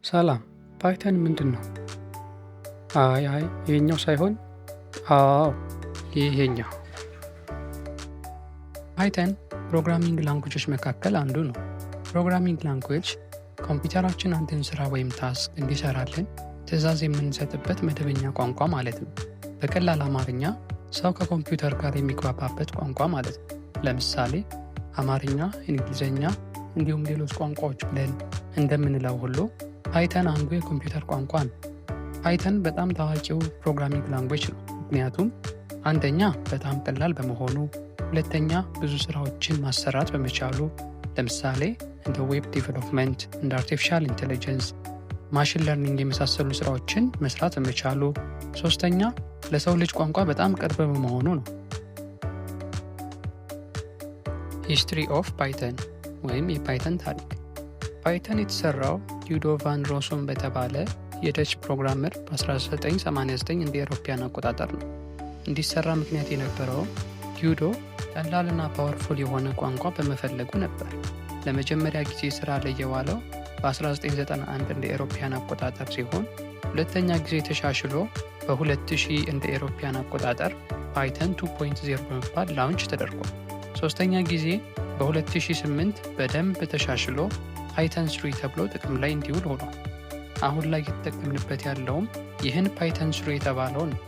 ሰላም፣ Python ምንድን ነው? አይ አይ፣ ይሄኛው ሳይሆን፣ አዎ ይሄኛው። Python programming language ኦች መካከል አንዱ ነው። Programming language ኮምፒውተራችን አንድን ስራ ወይም task እንዲሰራልን ትዕዛዝ የምንሰጥበት መደበኛ ቋንቋ ማለት ነው። በቀላል አማርኛ ሰው ከኮምፒውተር ጋር የሚግባባበት ቋንቋ ማለት ነው። ለምሳሌ አማርኛ፣ እንግሊዝኛ እንዲሁም ሌሎች ቋንቋዎች ብለን እንደምንለው ሁሉ Python አንዱ የኮምፒውተር ቋንቋ ነው። Python በጣም ታዋቂው programming language ነው። ምክንያቱም አንደኛ በጣም ቀላል በመሆኑ፣ ሁለተኛ ብዙ ስራዎችን ማሰራት በመቻሉ፣ ለምሳሌ እንደ web development፣ እንደ artificial intelligence፣ machine learning የመሳሰሉ ስራዎችን መስራት በመቻሉ፣ ሶስተኛ ለሰው ልጅ ቋንቋ በጣም ቅርብ በመሆኑ ነው። History of Python ወይም የ Python ታሪክ። Python የተሰራው Guido van Rossum በተባለ የ Dutch programmer በ1989 እንደ አውሮፓውያን አቆጣጠር ነው። እንዲሰራ ምክንያት የነበረው Guido ቀላልና powerful የሆነ ቋንቋ በመፈለጉ ነበር። ለመጀመሪያ ጊዜ ስራ ላይ የዋለው በ1991 እንደ አውሮፓውያን አቆጣጠር ሲሆን ሁለተኛ ጊዜ ተሻሽሎ በ2000 እንደ አውሮፓውያን አቆጣጠር Python 2.0 በመባል launch ተደርጓል። ሶስተኛ ጊዜ በ2008 በደንብ ተሻሽሎ Python 3 ተብሎ ጥቅም ላይ እንዲውል ሆኗል። አሁን ላይ እየተጠቀምንበት ያለውም ይህን Python 3 የተባለውን ነው።